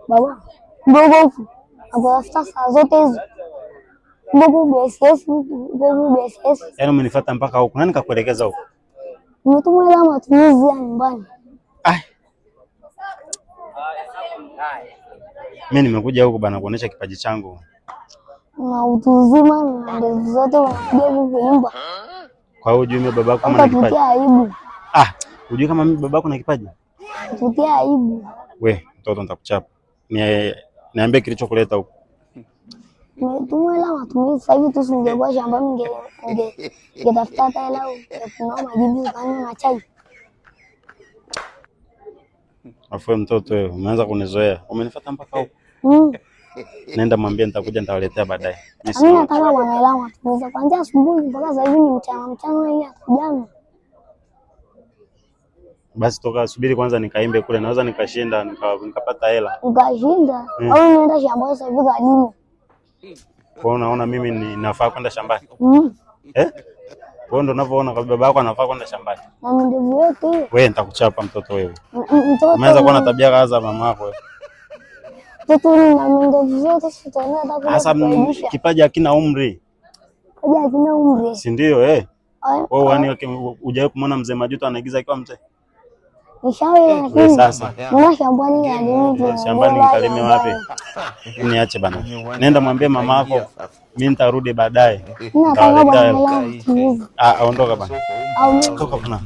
Baba, mdogo huku nakutafuta saa zote hizo. Mdogo BSS, mdogo BSS. Yaani umenifuata mpaka huku. Nani kakuelekeza huku? Nimetumwa hela matumizi ya nyumbani. Ah. Mimi nimekuja huku bana kuonesha kipaji changu. Na utu uzima na ndevu zote unakuja huku kuimba. Kwa hiyo hujui mimi babako kama na kipaji? Utatutia aibu. Ah, hujui kama mimi babako na kipaji? Utatutia aibu. We, mtoto nitakuchapa. Niambie kilichokuleta huku. Nimetumwa hela matumizi sasa hivi tu, singekuwa shambani ningetafuta hata hela ya kununua majibu ukanywa na chai. Afu wewe mtoto wewe, umeanza kunizoea. Umenifuata mpaka huku. Nenda mwambie nitakuja nitawaletea baadaye. Mimi Mimi sina. nataka bwana hela matumizi kuanzia asubuhi mpaka sasa hivi ni mchana mchana, hii hatujana. Basi toka subiri kwanza nikaimbe kule, naweza nikashinda nikapata hela. Ukashinda au unaenda shambani sasa hivi kalime. Kwa hiyo unaona mimi nafaa kwenda shambani? Eh? Kwa hiyo ndo unavyoona kwa baba yako anafaa kwenda shambani. Na ndevu yote hiyo. Wewe nitakuchapa mtoto wewe. Mtoto Umeanza kuwa na tabia kaza mama yako wewe. Mtoto na ndevu zote sitaona hata kuja Sasa kukuaibisha. kipaji hakina umri, Kipaji hakina umri. si ndio eh? Ay, Wewe yani hujawahi kumwona mzee Majuto anaigiza akiwa mzee? Nishawahi Wewe lakini sasa mbona shambani kalime tu. Shambani nikalime wapi? Niache bana. Nenda mwambie mama yako mimi nitarudi baadaye. Mimi nataka bwana Nitawaletea hela hela. matumizi. Ah, ondoka bana. Au Toka bana.